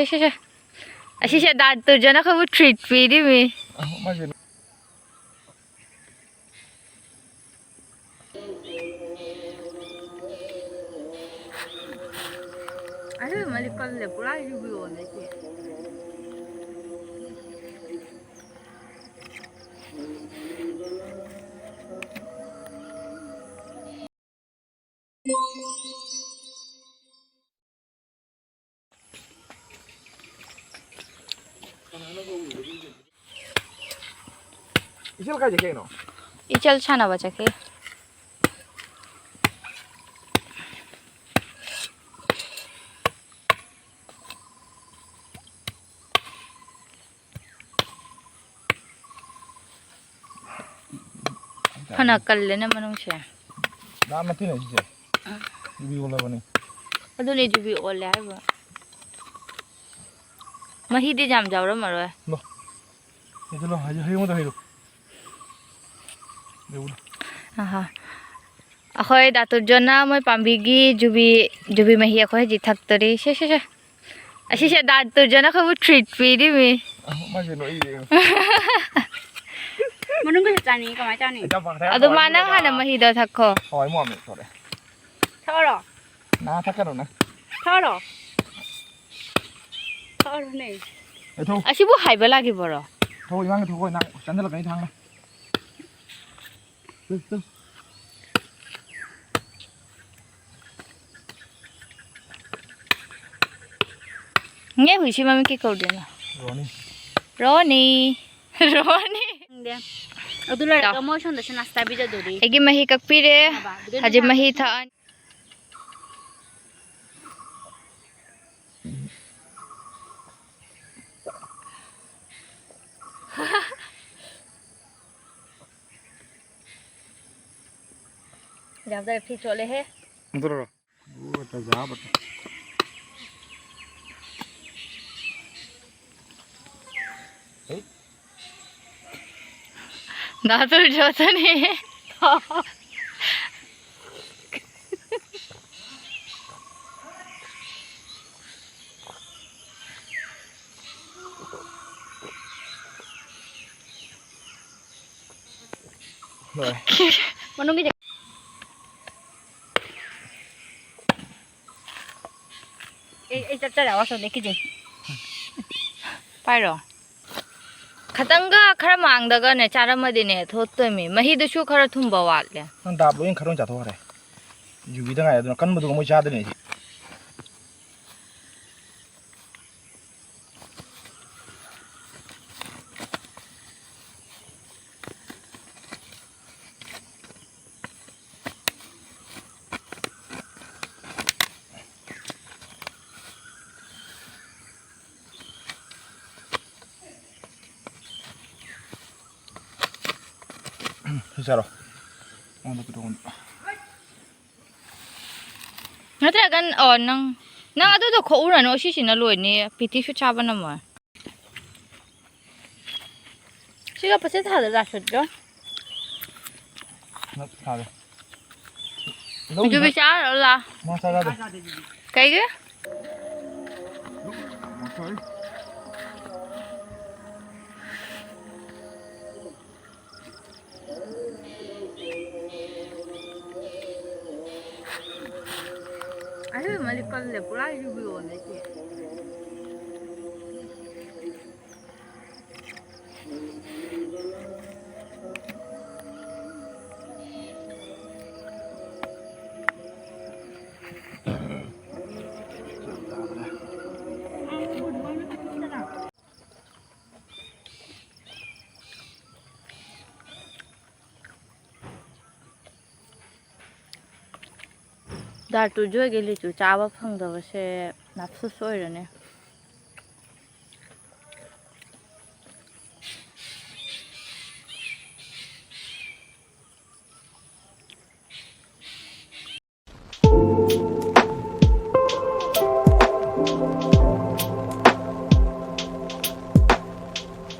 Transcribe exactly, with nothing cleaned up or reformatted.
ꯁꯦ, ꯁꯦ, ꯁꯦ꯫ ꯑꯁꯤꯁꯦ ꯗꯥ ꯇꯨꯔꯖꯟꯅ ꯑꯩꯈꯣꯏꯕꯨ treat ꯄꯤꯔꯤꯃꯤ꯫ ꯑ, ꯃꯥꯁꯦ꯫ ꯑꯁꯦꯡꯕꯗꯤ ꯀꯜꯂꯦ, ꯄꯨꯔꯥ ꯌꯨꯕꯤ ꯑꯣꯜꯂꯦ ꯁꯤ꯫ ꯏꯆꯦꯜ ꯀꯥꯏ ꯆꯠꯈꯤꯅꯣ? ꯏꯆꯦꯜ ꯁꯥꯟꯅꯕ ꯆꯠꯈꯤ꯫ ꯐꯅ ꯀꯜꯂꯦꯅꯦ ꯃꯅꯨꯡꯁꯦ꯫ ꯂꯥꯝ ꯅꯠꯇꯦꯅꯦ ꯁꯤꯁꯦ꯫ ꯌꯨꯕꯤ ꯑꯣꯜꯂꯕꯅꯦ꯫ ꯑꯗꯨꯅꯦ ꯌꯨꯕꯤ ꯑꯣꯜꯂꯦ ꯍꯥꯏꯕ꯫ ꯃꯍꯤꯗꯤ ꯌꯥꯝ ꯌꯥꯎꯔꯝꯃꯔꯣꯏ꯫ ꯂꯣ꯫ ꯁꯤꯗ ꯂꯣ, ꯍꯩ-, ꯍꯩꯉꯣꯟꯗ ꯍꯩꯔꯣ꯫ ꯌꯧꯔꯣ꯫ ꯑꯍꯥ꯫ ꯑꯩꯈꯣꯏ ꯗꯥ ꯇꯨꯔꯖꯣꯟꯅ ꯃꯣꯏ ꯄꯥꯝꯕꯤꯒꯤ ꯖꯨꯕꯤ, ꯖꯨꯕꯤ ꯃꯍꯤ ꯑꯩꯈꯣꯏ ꯍꯧꯖꯤꯛ ꯊꯛꯇꯣꯔꯤ꯫ ꯁꯦ, ꯁꯦ, ꯁꯦ꯫ ꯑꯁꯤꯁꯦ ꯗꯥ ꯇꯨꯔꯖꯣꯟꯅ ꯑꯩꯈꯣꯏꯕꯨ treat ꯄꯤꯔꯤꯃꯤ꯫ ꯑ, ꯃꯥꯁꯦ ꯅꯣꯛꯏꯌꯦ꯫ ꯃꯅꯨꯡꯗꯁꯨ ꯆꯥꯅꯤꯡꯉꯤ, ꯀꯃꯥꯏ ꯆꯥꯅꯤ? ꯑꯗꯨ ꯃꯥ ꯅꯪ ꯍꯥꯟꯅ ꯃꯍꯤꯗꯣ ꯊꯛꯈꯣ꯫ ꯍꯣꯏ, ꯃꯣꯃꯤ, ꯊꯣꯛꯂꯛꯑꯦ꯫ ꯊꯛꯑꯔꯣ? ꯅꯥ ꯊꯛꯀꯅꯨꯅꯦ꯫ ꯊꯛꯑꯔꯣ? ꯊꯛꯑꯔꯣꯅꯦ꯫ ꯑꯦ, ꯊꯣꯛ꯫ ꯑꯁꯤꯕꯨ ꯍꯥꯏꯕ ꯂꯥꯛꯈꯤꯕꯔꯣ? ꯊꯣꯛ, ꯏꯃꯥꯡꯒ ꯊꯣꯛ, ꯅꯪ ꯆꯪꯁꯤꯜꯂꯛꯀꯅꯤ ꯊꯥꯡꯅ꯫ ꯆꯠ, ꯆꯠ꯫ ꯅꯦ ꯍꯨꯏꯁꯤ ꯃꯃꯤꯡ ꯀꯩ ꯀꯧꯗꯣꯏꯅꯣ? ꯔꯣꯅꯤ꯫ ꯔꯣꯅꯤ꯫ ꯔꯣꯅꯤ꯫ ꯈꯪꯗꯦ꯫ ꯑꯗꯨ ꯂꯣꯏꯔꯒ ꯇꯥꯎ꯫ ꯃꯣꯏ ꯁꯣꯝꯗꯁꯨ ꯅꯥꯁꯇꯥ ꯄꯤꯖꯗꯣꯔꯤ꯫ ꯑꯩꯒꯤ ꯃꯍꯤ ꯀꯛꯄꯤꯔꯦ꯫ ꯈꯪꯉꯕ? ꯑꯗꯨꯗ ꯍꯧꯖꯤꯛ ꯅꯨꯡꯉꯥꯏ-, ꯃꯍꯤ ꯊꯛꯑꯅꯤ꯫ ꯌꯥꯝꯗꯔꯦ, ꯐꯤ ꯆꯣꯠꯂꯦꯍꯦ꯫ ꯑꯗꯨꯔꯣ? ꯗꯥ ꯇꯨꯔꯖꯣꯠꯇꯅꯦ꯫ ꯂꯣꯏꯔꯦ꯫ ꯃꯅꯨꯡꯒꯤꯗꯤ ꯑꯩ, ꯑꯩ ꯆꯠꯆꯔꯦ, ꯑꯋꯥꯁꯣꯝꯗ ꯀꯤꯖꯩ꯫ ꯄꯥꯏꯔꯣ꯫ ꯈꯇꯪꯒ ꯈꯔ ꯃꯥꯡꯗꯒꯅꯦ ꯆꯥꯔꯝꯃꯗꯤꯅꯦ ꯊꯣꯛꯇꯣꯏꯃꯤ꯫ ꯃꯍꯤꯗꯨꯁꯨ ꯈꯔ ꯊꯨꯝꯕ ꯋꯥꯠꯂꯦ꯫ ꯅꯪ ꯗꯥꯕ ꯂꯣꯏ ꯈꯔ ꯑꯣꯏꯅ ꯆꯥꯊꯣꯛꯈ꯭ꯔꯦ꯫ ꯌꯨꯕꯤꯗ ꯉꯥꯏ ꯑꯗꯨꯅ ꯀꯟꯕꯗꯨꯒ ꯃꯣꯏ ꯆꯥꯗꯣꯏꯅꯦ ꯑꯩꯁꯦ꯫ ꯁꯤ ꯆꯥꯔꯣ꯫ ꯑꯩꯉꯣꯟꯗ ꯄꯤꯔꯛꯑꯣ꯫ ꯅꯠꯇ꯭ꯔꯒ, ꯑꯣ, ꯅꯪ, ꯅꯪ ꯑꯗꯨꯗꯣ ꯈꯣꯛꯎꯔꯅꯨ, ꯁꯤꯁꯤꯅ ꯂꯣꯏꯅꯤ, ꯄꯤꯇꯤꯁꯨ ꯆꯥꯕ ꯅꯝꯃꯣꯏ꯫ ꯁꯤꯒ ꯄꯣꯠꯆꯩ ꯊꯥꯗ ꯂꯥꯛꯁꯤꯟꯗ꯭ꯔꯣ? ꯅꯠ ꯊꯥꯗꯦ꯫ ꯂꯧ ꯌꯨꯕꯤ ꯆꯥꯔ ꯂꯥ꯫ ꯃꯥ ꯆꯥ ꯌꯥꯗꯦ꯫ ꯀꯩꯒꯤ? ꯑꯍꯤꯡꯕꯗꯤ ꯀꯜꯂꯦ, ꯄꯨꯔꯥ ꯌꯨꯕꯤ ꯑꯣꯜꯂꯦ ꯁꯤ꯫ ꯗꯥ ꯇꯨꯖꯣꯏꯒꯤ ꯂꯤꯆꯨ ꯆꯥꯕ ꯐꯪꯗꯕꯁꯦ ꯑꯐꯁꯣꯁ ꯑꯣꯏꯔꯅꯤ꯫